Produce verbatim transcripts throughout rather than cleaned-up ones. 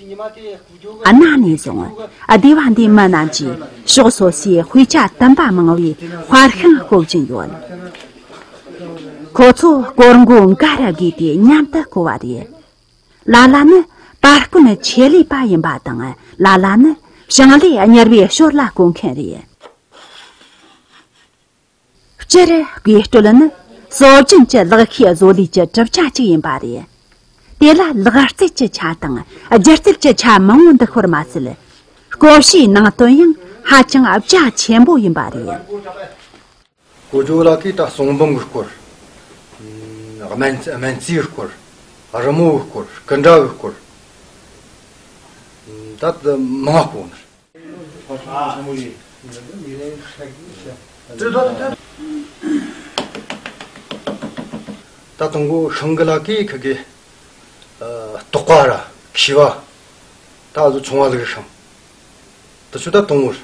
གནའ་ནས་བཟུང་སྡེ་བ་འདིའི་མི་རྣམས་ཀྱིས་ཕྱོགས་སོ་སོའི་དཔེ་ཆ་དུམ་པ་མང་བའི་དཔར་ཤིང་རྐོ་བཞིན་ཡོད། ཁོ་ཚོ་སྐོར་མགོ་འགའ་རེ་བགོས་ཏེ་མཉམ་དུ་རྐོ་བ་རེད། ལ་ལ་ནི་པར་རྐོན་ཆེད་ལས་པ་ཡིན་པ་དང་། ལ་ལ་ནི་ཞིང་ལས་གཉེར་བའི་ཞོར་ལ་རྐོ་མཁན་རེད། སྤྱིར་བརྐོས་དཀྲོལ་ནི་སྲོལ་རྒྱུན་གྱི་ལག་ཤེས་བཟོ་ལས་ཀྱི་གྲུབ་ཆ་གཅིག་ཡིན་པ་རེད། དེ་ལ་ལག་རྩལ་གྱི་ཆ་དང་སྒྱུ་རྩལ་གྱི་ཆ་མང་བོ་འདུ་ཤོར་མ་ཟད། རྐོ་བྱེད་ནང་དོན་ཡང་ཧ་ཅང་རྒྱ་ཆེན་པོ་ཡིན་པ་རེད། རྐོ་ཇོ་ལགས་ཀྱིས་ད་གསུང་འབུམ་གྱི་སྐོར། སྨན་སྨན་རྩིས་ཀྱི་སྐོར། རི་མོ་གི་སྐོར། སྐུ་འདྲ་གི་སྐོར། ད་དེ་མང་བ་རྐོ་ནི། ད་དང་པོ་ཤིང་གི་ལག་གིས་ཁི་གེ་ལྟོགས་པ་ར་མཁྲིས་པ། ད་གཟོད་ཆུང་བ་ལུག་ཤིང་། དེ་ཚོ་ད་དང་པོར།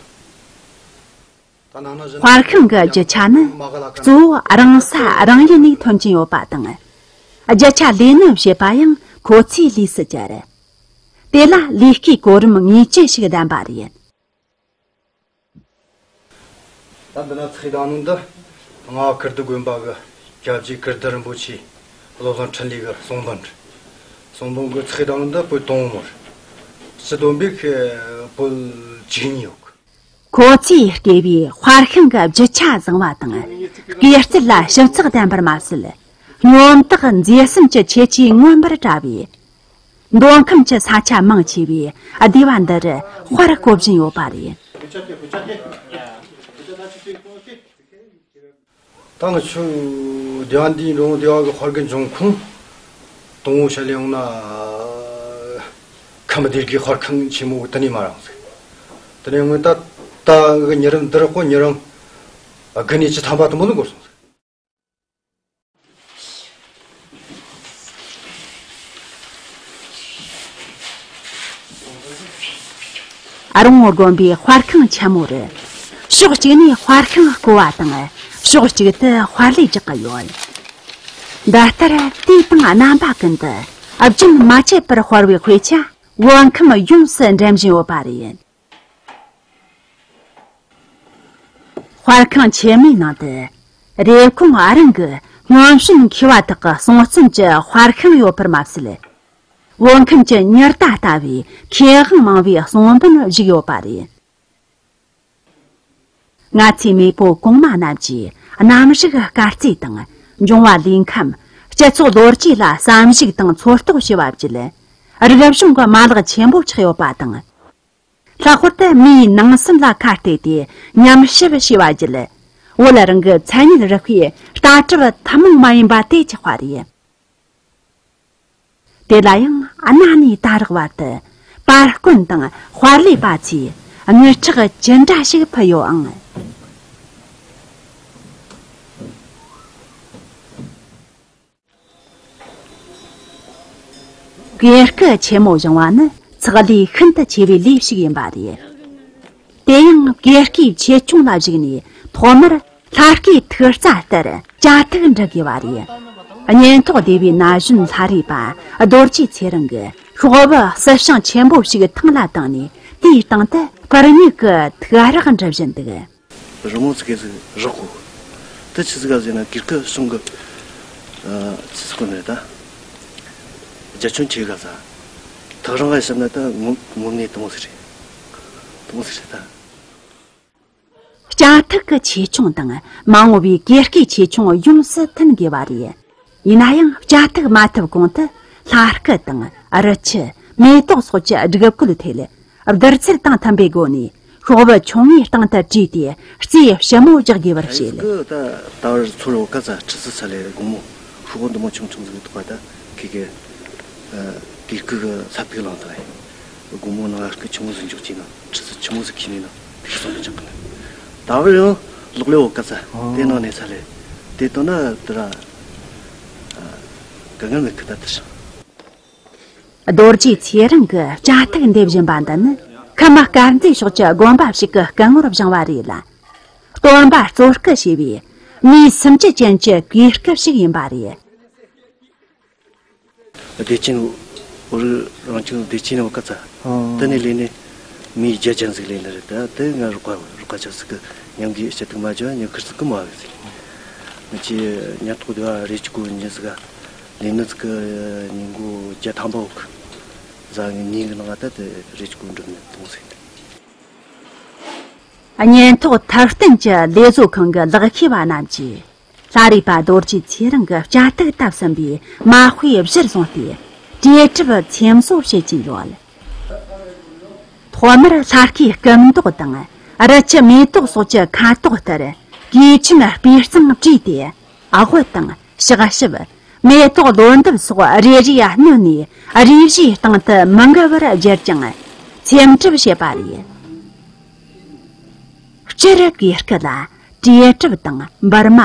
དཔར་ཤིང་གི་རྒྱུ་ཆ་ནི་གཙོ་བོ་རང་ས་རང་ཡུལ་ནས་ཐོན་གྱིན་ཡོད་པ་དང་། རྒྱུ་ཆ་ལས་སྣོན་བྱེད་པ་ཡང་ཁོ་ཚོའི་ལས་སུ་གྱུར། དེ་ལ་ལས་ཀའི་གོ་རིམ་ངེས་ཅན་ཞིག་ལྡན་པ་རེད། ད་འདི་ན་ཚེག་དང་ནི་འདི་རྔ་བ་ཀིརྟི་དགོན་པ་གི་སྐྱབས་རྗེ་ཀིརྟི་རིན་པོ་ཆེ་བློ་བཟང་འཕྲིན་ལས་གི་གསུང་འབུམ་རེད། གསུང་འབུམ་གི་ཚེག་དང་ནི་འདི་པོད་དང་པོ་རེད། སྤྱི་བསྡོམས་པས་པོད་བཅུ་གཉིས་ཡོད་གི། ཁོ་ཚོས་བརྐོས་པའི་དཔར་ཤིང་གི་རྒྱུ་ཆ་བཟང་བ་དང་། བརྐོས་རྩལ་ལ་ཞིབ་ཚགས་ལྡན་པར་མ་ཟད། སྙོམས་དག་མཛེས་སེམས་ཀྱི་ཁྱད་ཆོས་མངོན་པར་བཀྲ་བའི། མདོ་ཁམས་ཀྱི་ས་ཆ་མང་ཆེ་བའི་སྡེ་བ་འདིར་དཔར་རྐོ་བཞིན་ཡོད་པ་རེད། ད་ང་ཚོའི་སྡེ་བ་འདིའི་འབྲོག་སྡེ་བ་གི་དཔར་གི་འབྱུང་ཁུངས་དང་པོ་བཤད་ལས་ཡོང་ན། ཁམས་སྡེ་དགེ་དཔར་ཁང་ཆེན་མོ་གི་དེ་ནས་མར་ཡོང་ཟིག་དེ་ནས་ངས་ད་ལྟ་གི་ཉེ་རབས་འདིར་ཁོ་ཉེ་རབས་དགུ་ནས་བཅུ་ཐམ་པ་དུ་མོ་ནི་འགོར་སོང་ཟིག་ཨ་རོང་དགོན་པའི་དཔར་ཁང་ཆེན་མོ་རུ། ཕྱོགས་གཅིག་ནས་དཔར་ཤིང་རྐོ་བ་དང་ཕྱོགས་གཅིག་ཏུ་དཔར་ལས་རྒྱག་གི་ཡོད། འདི་ལྟར་དུས་དང་རྣམ་པ་ཀུན་ཏུ་རྒྱུན་མ་ཆད་པར་དཔར་བའི་དཔེ་ཆ་བོད་ཁམས་ཡོངས་སུ་འགྲེམས་བཞིན་ཡོད་པ་རེད། དཔར་ཁང་ཆེན་མོའི་ནང་དུ་རེབ་གོང་ཨ་རིང་གི་སྔོན་བྱོན་མཁས་པ་དག་གི་གསུང་རྩོམ་གྱི་དཔར་ཤིང་ཡོད་པར་མ་ཟད། བོད་ཁམས་ཀྱི་ཉི་ཟླ་ལྟ་བུའི་མཁས་དབང་མང་བའི་གསུང་འབུམ་བཞུགས་ཡོད་པ་རེད། ང་ཚོའི་མེས་པོ་གོང་མ་རྣམས་ཀྱིས་གནམ་གཤིས་དཀའ་ཚེགས་དང་འབྱུང་བ་ལུས་ཁམས། སྤྱི་ཚོགས་ལོ་རྒྱུས་ལ་བསམ་གཞིག་དང་ཚོད་རྟོག་བྱས་པ་བརྒྱུད། རིག་གཞུང་གི་མ་ལག་ཆེན་པོ་ཆགས་ཡོད་པ་དང་། ལྷག་པར་དུ་མིའི་ནང་སེམས་ལ་ཁ་གཏད་དེ་ཉམས་ཞིབ་བྱས་པ་བརྒྱུད། བོད་རང་གི་མཚན་ཉིད་རིག་པའི་ལྟ་གྲུབ་ཐུན་མོང་མ་ཡིན་པ་དེ་ཆགས་པ་རེད། དེ་ལ་ཡང་གནའ་ནས་ད་རག་བར་དུ་པར་རྐོན་དང་དཔར་ལས་པ་ཚོས་དངུལ་ཁྲག་ཅི་འདྲ་ཞིག་ཕུལ་ཡོད་ཨང་། གོས་སྐུ་ཆེན་མོ་བཞེངས་པ་ནི་ཚགས་ལས་ཤིན་ཏུ་ཆེ་བའི་ལས་ཤིག་ཡིན་པ་རེད། དེ་ཡང་གོས་སྐུའི་ཆེ་ཆུང་ལ་གཞིགས་ནས་ཐོག་མར་ལྷ་སྐུའི་ཐིག་རྩ་ལྟར་སྐྱ་ཐིག་འབྲི་དགོས་པ་རེད། གཉེན་ཐོག་སྡེ་བའི་ན་གཞོན་ལྷ་རིས་པ་རྡོ་རྗེ་ཚེ་རིང་གིས་ཤོག་བུ་སྲིད་ཤིང་ཆེན་པོ་ཞིག་ཐང་ལ་བཏིང་ནས། དེའི་སྟེང་དུ་སྤུར་མིག་གི་ཐིག་རགས་འབྲི་བཞིན་འདུག་རི་མོ་ཚིག་གེ་ཟིག་རག་གོ། དེ་ཆི་ཟིག་ག་ཟེར་ན་གོས་སྐུ་གསུང་གི། ཨ། ཆི་ཟིག་གོ་ནས་ད། རྒྱ་ཁྱོན་ཆེ་ག་ས། ཐག་རིང་ག་བཤད་ན་ད་ངོ་ངོ་མ་དེ་མོ་ཟིག་རེད། དེ་མོ་ཟིག་རེད་ད། སྐྱ་ཐིག་གི་ཆེ་ཆུང་དང་མ་འོངས་པའི་གོས་སྐུའི་ཆེ་ཆུང་ཡོངས་སུ་མཐུན་དགོས་པ་རེད། ཡིན་ན་ཡང་སྐྱ་ཐིག་མ་ཐུབ་གོང་དུ་ལྷ་སྐུ་དང་རི་ཆུ། མེ་ཏོག་སོགས་ཀྱི་སྒྲིག་བཀོད་ཐད་བསྡུར་ཚད་དང་མཐུན་པའི་སྒོ་ནས་ཤོག་བུ་ཆུང་ངུའི་སྟེང་དུ་བྲིས་ཏེ་རྩིས་ཞིབ་མོ་རྒྱག་དགོས་པར་བཤད། ད་ད་བར་ཚོར་བ་ག་ཚ་ཁྲི་ཚི་ཚ་ལས་དགོང་མོ་ཤོག་བུ་འདི་མོ་ཆུང་ཆུང་ཟིག་འདུག་པ། ད་ཁི་གེ་གོས་སྐུ་གི་ས་ཕིག་ལང་དང་། དགོང་མོ་ནང་སྐུ་ཆུང་ངུ་ཟིག་འཇོག་ཅིག་ན་ཁྲི་ཚི་ཆུང་ངུ་ཟིག་ཁྱེར་ནས་ན་ཕིག་སོང་གི་ཆགས་གི་ནི། ད་བར་ཡང་ལོག་ལེ་འོ་ག་ཚ་དེ་ནང་ནས་ཚ་ལས་དེ་དོ་ན་དེ་ར་ག་ངར་མེད་གི་ད་དེ་ཤ། རྡོ་རྗེ་ཚེ་རིང་གི་སྐྱ་ཐིག་འདེབས་བཞིན་པ་འདི་ནི་ཁམས་དཀར་མཛེས་ཕྱོགས་ཀྱི་དགོན་པ་ཞིག་གི་སྐུ་ངོར་བཞེངས་པ་རེད་ལ། སྟོན་པ་གཙོ་སྐུ་བྱས་པའི་མིའི་སུམ་ཅུ་ཅན་གྱི་གོས་སྐུ་ཞིག་ཡིན་པ་རེད། བདེ་ཆེན་ བོད་རིགས་རང་སྐྱོང་བདེ་སྐྱིད་ནང་ཀ་ཙ། ཨོ། དེ་ནས་ལས་ནས་མིའི་རྒྱ་ཅན་ཟིག་ལས་ནི་རེད། ད་དེ་ང་རོགས་པ་རོགས་པ་ཆགས་སི་གི་ཉམས་གི་ཞེ་དུག་མ་བྱོ་ཉོ་ཁུར་སི་གི་མ་བ་ཟིག་ང་ཆེ་ཉ་ཐོག་དེ་བ་རེ་ཅི་གོ་ཉི་ཟིག་ལས་ནི་ཟིག་གི་ཉིན་གོ་རྒྱ་ཐང་པ་འོག་ཟ་ངི་ཉིན་གི་ནང་ད་དེ་རེ་ཅི་གོ་འགྲུབ་ནི་དུང་ཟིག་གཉེན་ཐོག་ཐར་བརྟན་གྱི་ལས་བཟོ་ཁང་གི་ལག་ཤེས་པ་རྣམས་ཀྱིས། ལྷ་རིས་པ་རྡོ་རྗེ་ཚེ་རིང་གི་སྐྱ་ཐིག་བཏབ་ཟིན་པའི་མ་དཔེ་གཞིར་བཟུང་སྟེ། དྲིལ་གྲུབ་ཚེམ་བཟོ་བྱེད་ཀྱིན་ཡོད། ཐོག་མར་ལྷ་སྐུའི་སྐུ་མདོག་དང་རི་ཆུ་མེ་ཏོག་སོགས་ཀྱི་ཁ་དོག་ལྟར་གོས་ཆེན་སྤུས་གཙང་བྲིས་ཏེ། ཨ་དབུ་དང་ཕྱག་ཞབས། མེ་ཏོག་ལོ་འདབ་སོགས་རེ་རེ་སྣོན་ནས་རིས་བཞིའི་སྟེང་དུ་མི་འགལ་བར་སྦྱར་ཀྱང་། ཚེམ་གྲུབ་བྱེད་པ་རེད། སྤྱིར་གོས་སྐུ་ལ་དྲིལ་གྲུབ་དང་འབུར་མ།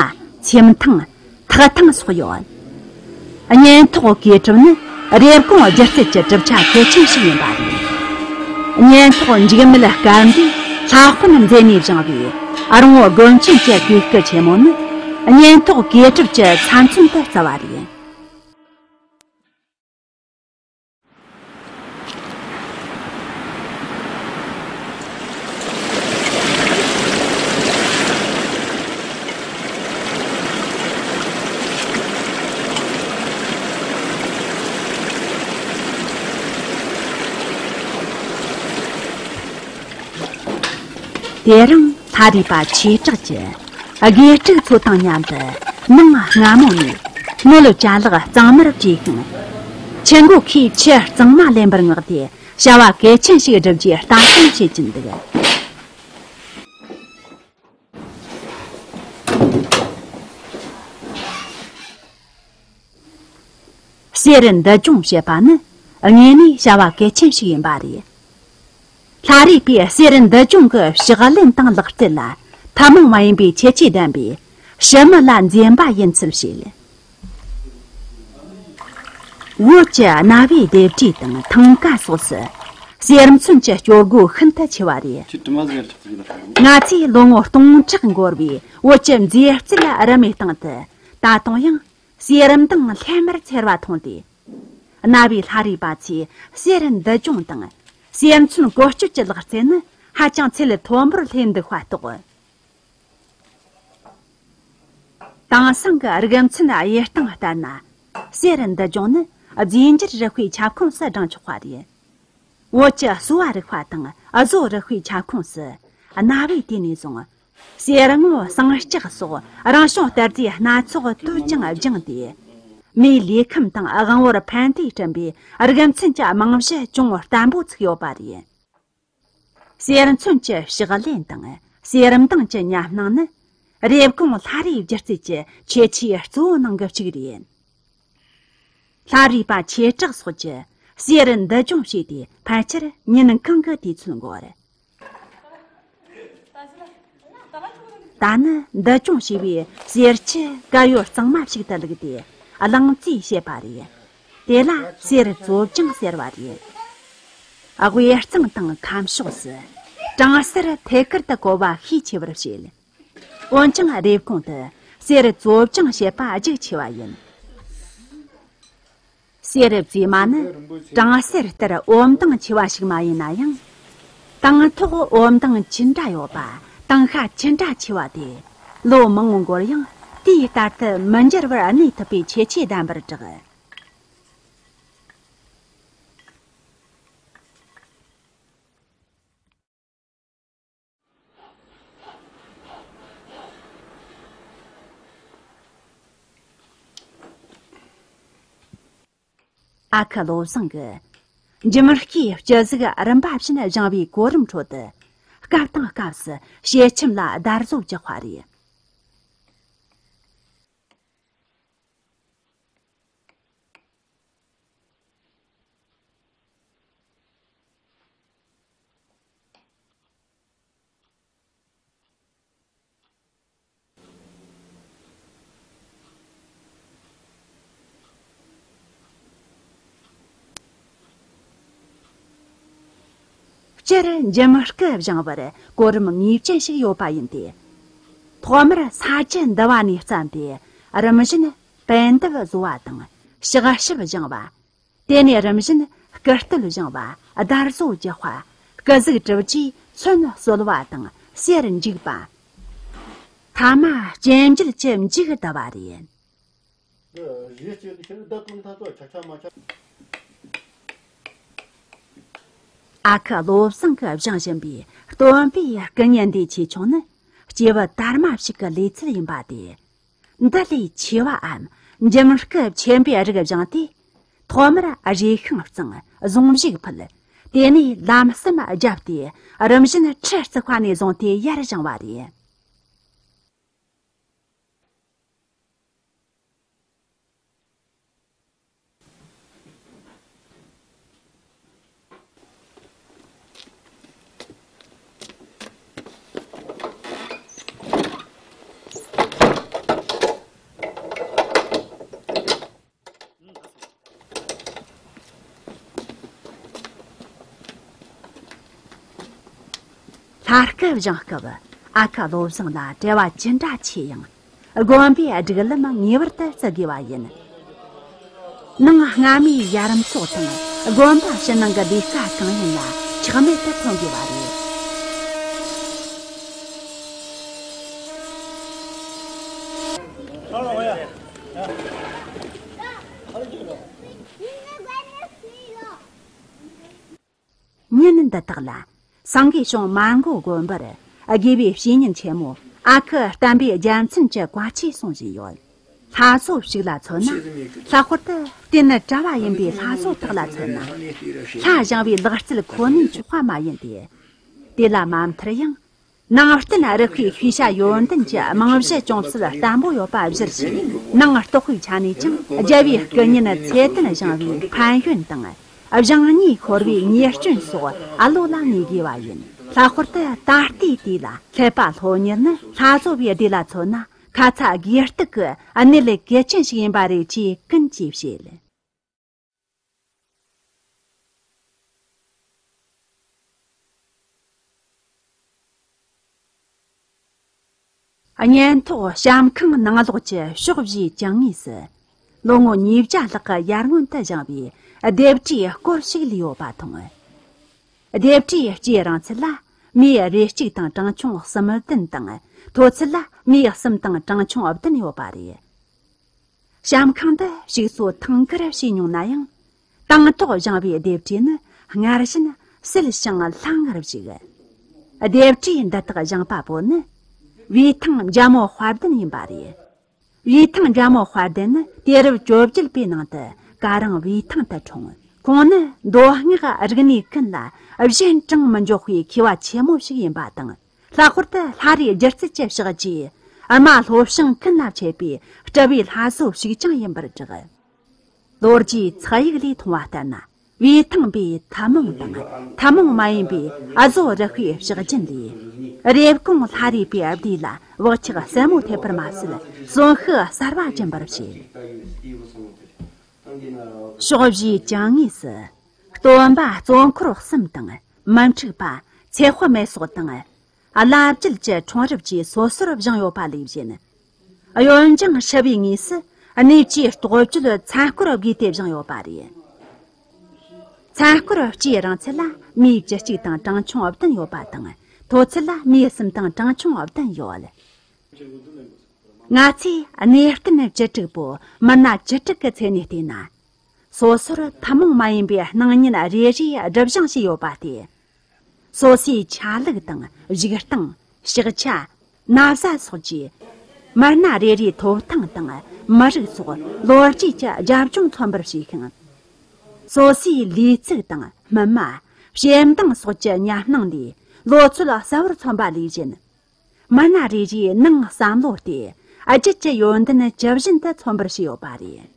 ཚེམ་ཐང་། ཐག་ཐང་སོགས་ཡོད། གཉེན་ཐོག་གོས་གྲུབ་ནི་རེབ་གོང་སྒྱུ་རྩལ་གྱི་གྲུབ་ཆ་གལ་ཆེན་ཞིག་ཡིན་པ་རེད། གཉེན་ཐོག་འཇིགས་མེད་དཀར་མཛེས་ལྷ་དཔོན་མཛད་ནས་བཞེངས་པའི་རོང་བོ་དགོན་ཆེན་གྱི་གོས་སྐུ་ཆེན་མོ་ནི། གཉེན་ཐོག་གོས་གྲུབ་ཀྱི་ཚབ་མཚོན་དུ་བརྩི་བ་རེད། དེ་རིང་ལྷ་རིས་པ་ཆོས་གྲགས་ཀྱིས་དགེ་ཕྲུག་ཚོ་དང་མཉམ་དུ་ནངས་སྔ་མོ་ནས་སྣོད་ལ་ཅ་ལག་གཙང་མར་བཀྲུས་ཤིང་། ཆུ་འགོ་ཁའི་ཆུ་གཙང་མ་ལེན་པར་མངགས་ཏེ། བྱ་བ་གལ་ཆེན་ཞིག་བསྒྲུབ་རྒྱུའི་ལྟ་སྟངས་བྱེད་ཀྱིན་འདུག་གསེར་འདུ་སྦྱོང་བྱེད་པ་ནི་དངོས་གནས་བྱ་བ་གལ་ཆེན་ཞིག་ཡིན་པ་རེད། ལྷ་རིས་པའི་གསེར་འདུ་སྦྱོང་གི་ཕྱག་ལེན་དང་ལག་རྩལ་ལ་ཐུན་མོང་མ་ཡིན་པའི་ཁྱད་ཆོས་ལྡན་པས་ཕྱི་མི་ལ་འཛེམ་པ་ཡིན་ཚུལ་བཤད། བོད་ཀྱི་གནའ་བོའི་ལྡེབས་བྲིས་དང་ཐང་ཀ་སོགས་སུ་གསེར་མཚོན་གྱི་སྤྱོད་སྒོ་ཤིན་ཏུ་ཆེ་བ་རེད། ང་ཚོས་ལོ་ངོ་སྟོང་ཕྲག་འགོར་བའི་བོད་ཀྱི་མཛེས་རྩལ་རིལ་མའི་སྟེང་དུ་ད་དུང་ཡང་གསེར་མདངས་ལྷམ་མེར་འཚེར་བ་མཐོང་སྟེ། གནའ་བོའི་ལྷ་རིས་པ་ཚོས་གསེར་འདུ་སྦྱོང་དང་གསེར་མཚོན་བཀོལ་སྤྱོད་ཀྱི་ལག་རྩལ་ནི་ཧ་ཅང་ཚད་མཐོན་པོར་སླེབས་འདུག་པ་རྟོགས། དེང་སང་གི་རིག་མཚན་དབྱེ་སྟངས་ལྟར་ན། གསེར་འདུ་སྦྱོང་ནི་རྫས་འགྱུར་རིག་པའི་ཁྱབ་ཁོངས་སུ་བགྲང་ཆོག་པ་རེད། བོད་ཀྱི་གསོ་བ་རིག་པ་དང་བཟོ་རིག་པའི་ཁྱབ་ཁོངས་སུ་གནའ་བོའི་དུས་ནས་བཟུང་། གསེར་དངུལ་ཟངས་ལྕགས་སོགས་རང་བྱུང་གཏེར་རྫས་སྣ་ཚོགས་དུས་ཀྱང་སྦྱངས་ཏེ། མིའི་ལུས་ཁམས་དང་དབང་པོར་ཕན་བདེ་བསྐྲུན་པའི་རིག་མཚན་གྱི་རྨང་གཞི་ཅུང་བརྟན་པོ་ཚུགས་ཡོད་པ་རེད། གསེར་མཚོན་གྱི་ཕྱག་ལེན་དང་གསེར་མདངས་ཀྱི་ཉམས་སྣང་ནི། རེབ་གོང་ལྷ་རིས་སྒྱུ་རྩལ་གྱི་ཁྱད་ཆོས་གཙོ་བོ་ནང་གི་གཅིག་རེད། ལྷ་རིས་པ་ཆོས་གྲགས་སོགས་ཀྱིས་གསེར་འདུ་སྦྱོང་བྱས་ཏེ་ཕལ་ཆེར་ཉིན་གང་གི་དུས་ཚོད་འགོར། ད་ནི་འདུ་སྦྱོང་བྱས་པའི་གསེར་ཆུ་དཀར་ཡོལ་གཙང་མ་ཞིག་ཏུ་བླུགས་ཏེ་རླངས་རྩིས་བྱེད་པ་རེད། དེ་ལ་གསེར་བཙོ་སྦྱང་ཟེར་བ་རེད། དབུས་གཙང་དང་ཁམས་ཕྱོགས་སུ་གྲང་སར་ཐད་ཀར་དུ་གོ་བ་ཤས་ཆེ་བར་བཤད། འོན་ཀྱང་རེབ་གོང་དུ་གསེར་བཙོ་སྦྱང་བྱེད་པ་རྒྱུགས་ཆེ་བ་ཡིན། གསེར་བཙོས་མ་ནི་གྲང་སར་ལྟར་འོད་མདངས་ཆེ་བ་ཞིག་མ་ཡིན་ན་ཡང་། དང་ཐོག་འོད་མདངས་ཅི་འདྲ་ཡོད་པ་དང་ཤ་ཅི་འདྲ་ཆེ་བ་དེ་ལོ་མང་བོ་འགོར་ཡང་དུས་ལྟར་དུ་མི་འགྱུར་བར་གནས་ཐུབ་པའི་ཁྱད་ཆོས་ལྡན་པར་གྲགས། ཨ་ཁུ་བློ་བཟང་གིས་འཇིམ་སྐས་སྤྱི་གཟུགས་རིམ་པ་བཞིན་བཞེངས་པའི་གོ་རིམ་ཁྲོད་དུ་སྐབས་དང་སྐབས་སུ་ཕྱེད་ཁྱིམ་ལ་བརྡར་བཟོ་རྒྱག་པ་རེད། སྤྱིར་འཇིམ་སྐུ་བཞེངས་པར་གོ་རིམ་ངེས་ཅན་ཞིག་ཡོད་པ་ཡིན་ཏེ། ཐོག་མར་ས་ཆུ་འདུ་བ་ནས་བརྩམས་ཏེ་རིམ་བཞིན་པད་འདབ་བཟོ་བ་དང་ཕྱག་ཞབས་བཞེངས་པ། དེ་ནས་རིམ་བཞིན་ སྐུ་སྟོད་བཞེངས་པ། དར་བཟོ་རྒྱག་པ། སྐུ་གཟུགས་གྲུབ་རྗེས་མཚོན་གསོལ་བ་དང་གསེར་འཇིག་པ། ཐ་མ་སྤྱན་འབྱེད་ཀྱི་མཇུག་བསྡུ་བ་རེད། ཨ་ཁུ་བློ་བཟང་གིས་བཞེངས་བཞིན་པའི་སྟོན་པའི་སྐུ་བརྙན་འདིའི་ཆེ་ཆུང་ནི། སྐྱེས་བུ་དར་མ་ཞིག་གི་ལུས་ཚད་ཡིན་པ་སྟེ། འདི་ལས་ཆེ་བའམ་འཇིམ་སྐུ་ཆེན་པོའི་རིགས་བཞེངས་ཏེ། ཐོག་མར་རས་ཤིང་གཙང་། གཟུངས་གཞུག་ཕུལ། དེ་ནས་ལམ་གསུམ་བརྒྱབ་སྟེ། རིམ་བཞིན་ཁྲི་བརྩིགས་པ་ནས་བཟུང་སྟེ་ཡར་བཞེངས་པ་རེད། ལྷ་སྐུ་བཞེངས་སྐབས། ཨ་ཁུ་བློ་བཟང་ལ་བྲེལ་བ་ཅི་འདྲ་ཆེ་ཡང་། དགོན་པའི་སྒྲིག་ལམ་ངེས་པར་དུ་བརྩི་དགོས་པ་ཡིན། ནང་སྔ་མའི་ཡ་རམ་ཚོགས་དང་དགོན་པ་ཕྱི་ནང་གི་ལས་ཀ་གང་ཡིན་ལ་ཆག་མེད་དུ་ཐོན་དགོས་པ་རེད། ཉིན་འདི་དག་ལ། སེང་གེ་གཤོང་མར་མགོ་དགོན་པར། དགེ་བའི་བཤེས་གཉེན་ཆེན་མོ། ཨ་ཁུ་བསྟན་པའི་རྒྱལ་མཚན་གྱི་བཀའ་ཆོས་གསུང་བཞིན་ཡོད། ལྷ་བཟོ་ཞིག་ལ་མཚོན་ན། ལྷག་པར་དུ་རྟེན་གྲྭ་བ་ཡིན་པའི་ལྷ་བཟོ་དག་ལ་མཚོན་ན། ལྷ་བཞེངས་པའི་ལག་རྩལ་ཁོ་ནའི་མཆོག་པ་མ་ཡིན་ཏེ། དེ་ལ་མ་མཐར་ཡང་། ནང་བསྟན་རུ་ཁའི་ཤེས་བྱ་ཡོན་ཏན་གྱི་རྨང་གཞི་ཅུང་ཟད་བརྟན་པོ་ཡོད་པ་གཞིར་བྱས། ནང་རྟོགས་པའི་ཆ་ནས་ཀྱང་རྒྱལ་བའི་སྐུ་བརྙན་ཚད་ལྡན་བཞེངས་པའི་ཕན་ཡོན་དང་། བཞེངས་ཉེས་ཤོར་བའི་ཉེས་སྐྱོན་སོགས་བློ་ལ་ངེས་དགོས་པ་ཡིན། ལྷག་པར་དུ་ད་ལྟའི་དུས་ལ་མཁས་པ་སློབ་གཉེར་ནི་ལྷ་བཟོ་བའི་སྡེ་ལ་མཚོན་ན་ཁ་ཚ་དགོས་གཏུགས་ཀྱི་གནད་ལས་གལ་ཆེན་ཞིག་ཡིན་པ་རེད་ཅེས་ཀུན་གྱིས་བཤད། གཉེན་ཐོག་བྱམས་ཁང་ནང་ལོགས་ཀྱི་ཕྱོགས་བཞིའི་གྱང་ངོས་སུ། ལོ་ངོ་ཉིས་བརྒྱ་ལྷག་གི་ཡར་སྔོན་དུ་བཞེངས་པའི་ལྡེབས་བྲིས་སྐོར་ཞིག་ལུས་ཡོད་པ་མཐོང་། ལྡེབས་བྲིས་སྤྱིའི་རིང་ཚད་ལ་མིའི་རེ་གཅིག་དང་གྲངས་ཆུང་གསུམ་བདུན་དང་། མཐོ་ཚད་ལ་མིའི་གསུམ་དང་གྲངས་ཆུང་བདུན་ཡོད་པ་རེད། བྱམས་ཁང་འདི་ཞིག་གསོ་ཐང་གར་བྱས་མྱོང་ན་ཡང་། དང་ཐོག་བཞེངས་པའི་ལྡེབས་བྲིས་ནི་སྔར་བཞིན་གསལ་ཞིང་ལྷང་ངེར་བཞུགས། ལྡེབས་བྲིས་འདི་དག་བཞེངས་པ་པོ་ནི་བེའུ་ཐང་འཇའ་མོ་དཔལ་ལྡན་ཡིན་པ་རེད། བེའུ་ཐང་འཇའ་མོ་དཔལ་ལྡན་ནི་དུས་རབས་བཅོ་བརྒྱད་པའི་ནང་དུ་ཀ་རང་བེའུ་ཐང་དུ་འཁྲུངས། ཁོང་ནི་མདོ་སྔགས་རིག་གནས་ཀུན་ལ་གཞན་དྲིང་མི་འཇོག་པའི་མཁས་པ་ཆེན་མོ་ཞིག་ཡིན་པ་དང་། ལྷག་པར་དུ་ལྷ་རིས་སྒྱུ་རྩལ་གྱི་ཕྱག་རྗེས་ཨ་མ་ལྷོ་བྱང་ཀུན་ལ་མཆོད་པའི་སྤྲུལ་པའི་ལྷ་བཟོ་ཞིག་ཀྱང་ཡིན་པར་གྲགས། ལོ་རྒྱུས་ཚགས་ཡིག་ལས་མཐོང་བ་ལྟར་ན། བེའུ་ཐང་པའི་ཐུན་མོང་དང་ཐུན་མོང་མ་ཡིན་པའི་ཨ་བཟོ་རུ་ཤའི་ཕྱག་རྒྱན་ལས། རེབ་གོང་ལྷ་རིས་པའི་སྡེ་ལ་བག་ཆགས་ཟབ་མོ་ཐེབས་པར་མ་ཟད། གསོན་ཤུགས་གསར་བ་སྦྱིན་པར་བྱེད། ཕྱོགས་བཞིའི་གྱང་ངོས་སུ། སྟོན་པ་གཙོ་འཁོར་གསུམ་དང་། མི་འཁྲུགས་པ། ཚེ་དཔག་མེད་སོགས་དང་། བླ་བརྒྱུད་ཀྱི་འཁྲུངས་རབས་ཀྱི་སོ་སོར་བཞེངས་ཡོད་པ་ལས་གཞན། གཡོན་ལྗང་ཧྲི་བའི་ངོས་སུ་གནས་བཅུའི་རྟོགས་བརྗོད་མཚན་སྐོར་བགོས་ཏེ་བཞེངས་ཡོད་པ་རེད། མཚན་སྐོར་སྤྱིའི་རིང་ཚད་ལ་མིའི་བཅུ་གཅིག་དང་གྲངས་ཆུང་བདུན་ཡོད་པ་དང་། མཐོ་ཚད་ལ་མིའི་གསུམ་དང་གྲངས་ཆུང་བདུན་ཡོད། ང་ཚོས་གནས་བརྟན་བཅུ་དྲུག་པོ་མི་སྣ་བཅུ་དྲུག་གི་མཚན་ནས་བལྟས་ན། སོ་སོར་ཐུན་མོང་མ་ཡིན་པའི་སྣང་བརྙན་རེ་རེ་སྒྲུབ་བཞེངས་བྱས་ཡོད་པ་སྟེ། སོ་སོའི་ཆ་ལུགས་དང་བཞུགས་སྟངས། ཕྱག་ཆ། ན་བཟའ་སོགས་ཀྱིས་མི་སྣ་རེ་རེའི་ཐོབ་ཐང་དང་མི་རིགས་སོགས་ལོ་རྒྱུས་ཀྱི་རྒྱབ་ལྗོངས་མཚོན་པར་བྱས་ཤིང་། སོ་སོའི་ལུས་ཚིགས་དང་སྨིན་མ། ཞེ་སྡང་སོགས་ཀྱི་ཉམས་སྣང་ལས་ལོ་ཚོད་གསལ་བོར་མཚོན་པ་ལས་གཞན། མི་སྣ་རེ་རེའི་ནང་བསམ་བློ་སྟེ་རྒྱུད་ཀྱི་ཡོན་ཏན་ཇི་བཞིན་དུ་མཚོན་པར་བྱས་ཡོད་པ་རེད།